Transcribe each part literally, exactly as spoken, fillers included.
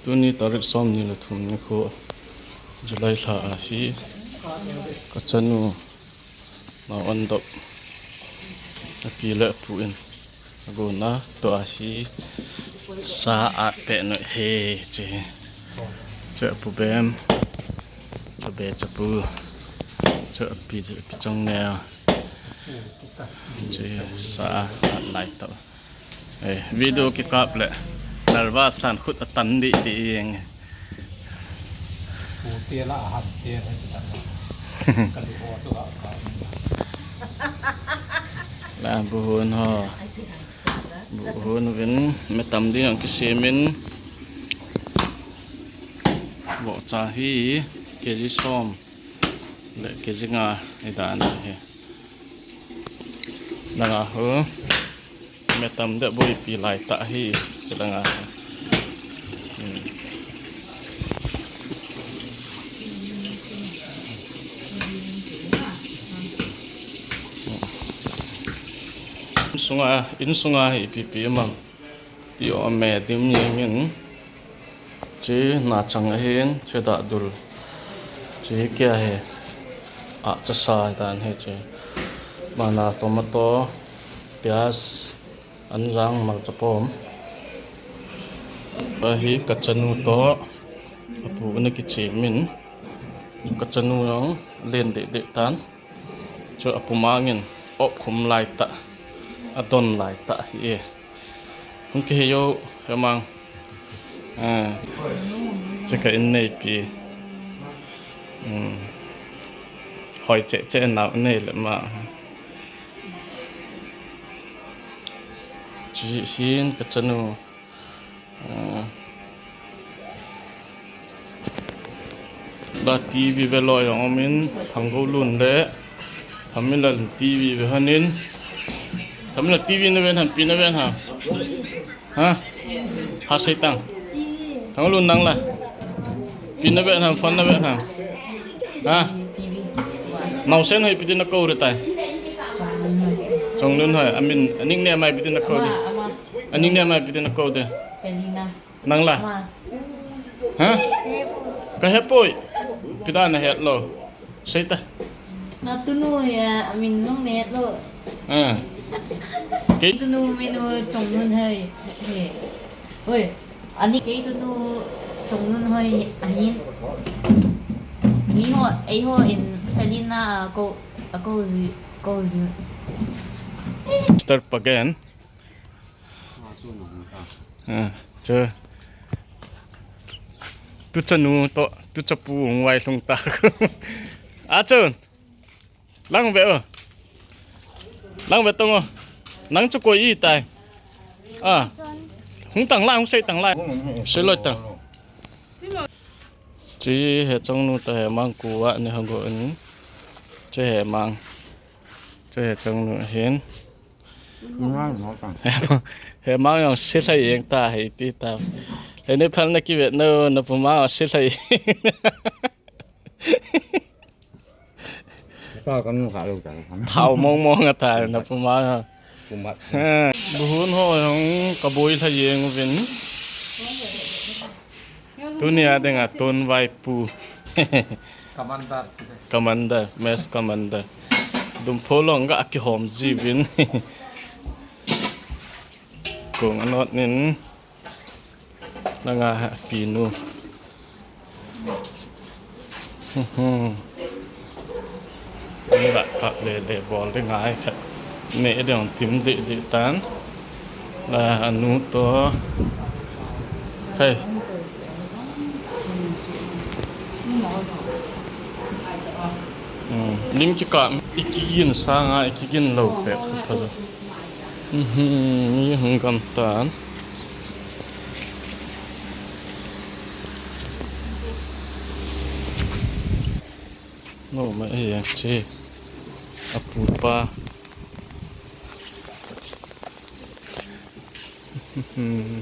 Tuni tarik somni le thum nikho July lha ahi. Kachanu Maondop api le apu in agona toh ahi. Sa apeh nu ahi. Che, che apu Bem, che be, che pu, che api, che api Chongneo. Che sa alai toh. Eh, video kikap le nervous lhan khut atan didi jeng. Ute la ahan te na kita na. Kali ho tu la ka. La bu hon ho. Bu hon vin metam ding ang kisemin. Vohcha hi kg som le kg nga idan hi. Langa ho. Metam de boipi laitah hi, chulanga. Hmm. Insunga, insunga hi ipi ipi mang. Ti o me dim ni min. Che nachang ahin, che dadul. Che kia hi. Achasa dan hi che. Mana tomato, piaz, anjang, malcha pom. Ahi kachanu toh. Apu ana kichemin. Kachanu jong len deh deh tan. Chu apu mangin op khum laitah. Adon laitah hi e. Hung kihei jou, hemang. Ah. Che ka in neipi. Hmm. Hoi che che nau nei le ma. Chu hin kachanu. Ah. La TV ve loi jong umin, Thanggolun le Thamilal TV ve hanin. Thamilal TV na ven ham, ipi na ven ham? Ha? Ha seitang. Thanggolun nang la. Ipi na ven ham, phone na ven ham? Ha? Naosen hoi ipi tin na kou ding tai? Chonglun hoi. Amin, a nickname mai ipi tin na kou ding? A nickname mai ipi tin na kou ding? Nang la? Ha? Ka hepoi. Ipi dan na het lou? Seita. Natunu hi, amin nung na het lou. Ah. Kei tunu minu Chonglun hoi. He. Oi. Ani kei tunu Chonglun hoi ahin. Mi ho, ei ho in Selina a ko, a ko ji, ko ji. Mister Pagen. Ah, chu. Tu chanu toh, tu chapu hung vailhung ta. A chun. Lang ve o. Lang ve tong o. Nang chu koi itai. Ah. Hung tang lai, hung sei tang lai. Sei loi tang. Chi he Chongnu toh Hemang kua ni hung go in. Chi Hemang. Chi he Chongnu hin. Hemang jong silhai jeng ta hi ti ta. Heni phal na kivet no, na pu ma silhai. Ta kan nu kha lo ta. Thao mong mong ata na pu ma. Kumat. Buhun ho jong kaboi lha jeng uvin. Tunia dinga tun vaipu. Commander. Commander, mess commander. Dumpho long ga kihom jiuvin. Kong anot nin. Langa pinu. Ni la kap le le bol ding ngai khat. Ne ding tim deh deh tan. La anu toh. Hey. Hmm. Lim kikap, ikigin sanga, ikigin lou peh. Pha jo. Mhm, mi hung gam tan. No, ma e yang che. Apu pa. Mhm.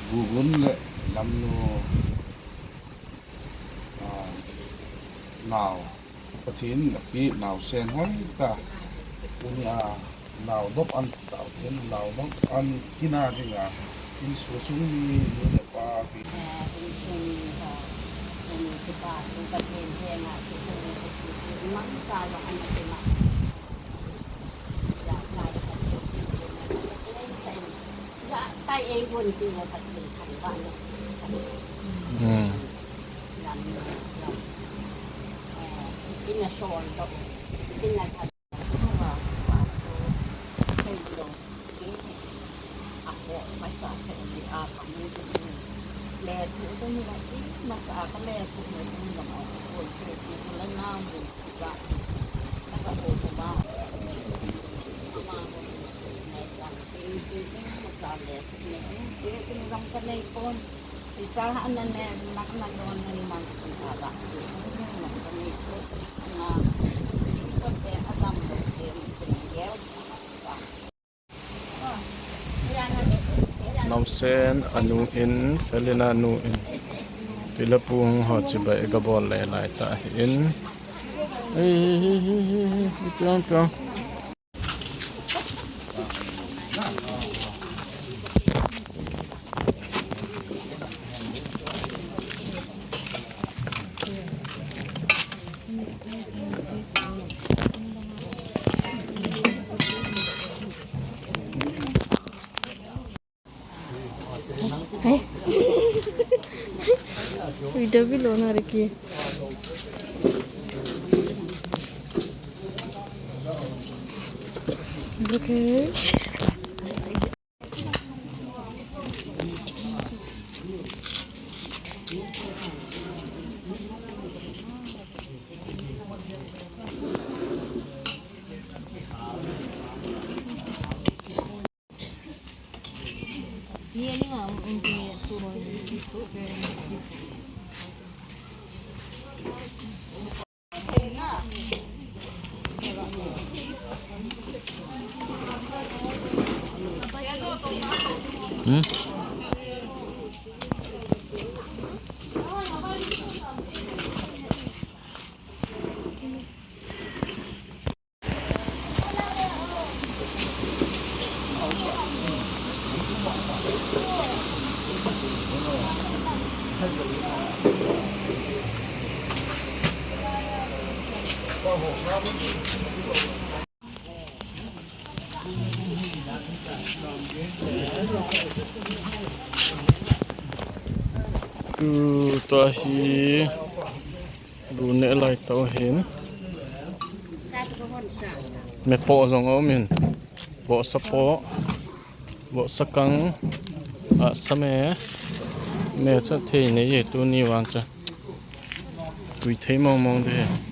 Gugun le Lamnu, ah, nao, Pathen in apeh naosen hoitah, tunia naodop an tao, naodop an kina dinga, insung mi, nu le pa, pi. Eh, insung mi ho, insung mi pa, tu Pathen henga, insung mi pa, insung mi pa, insung mi pa, Hmm. Naosen anu in, Felina nu in, pilapung ho chibai gabol le lai ta in. Ei, ei, ei, ei, ei, ei, piang, piang. Hey. Video bi lo na riki. Okay. Hmm? Tu, tua hi bu neh lai tau hin. Me poh jong um in. Vohsa poh. Vohsa kang. Ahsa me. Me chu thei nei e tuni vang chu. Tui thei mong mong te.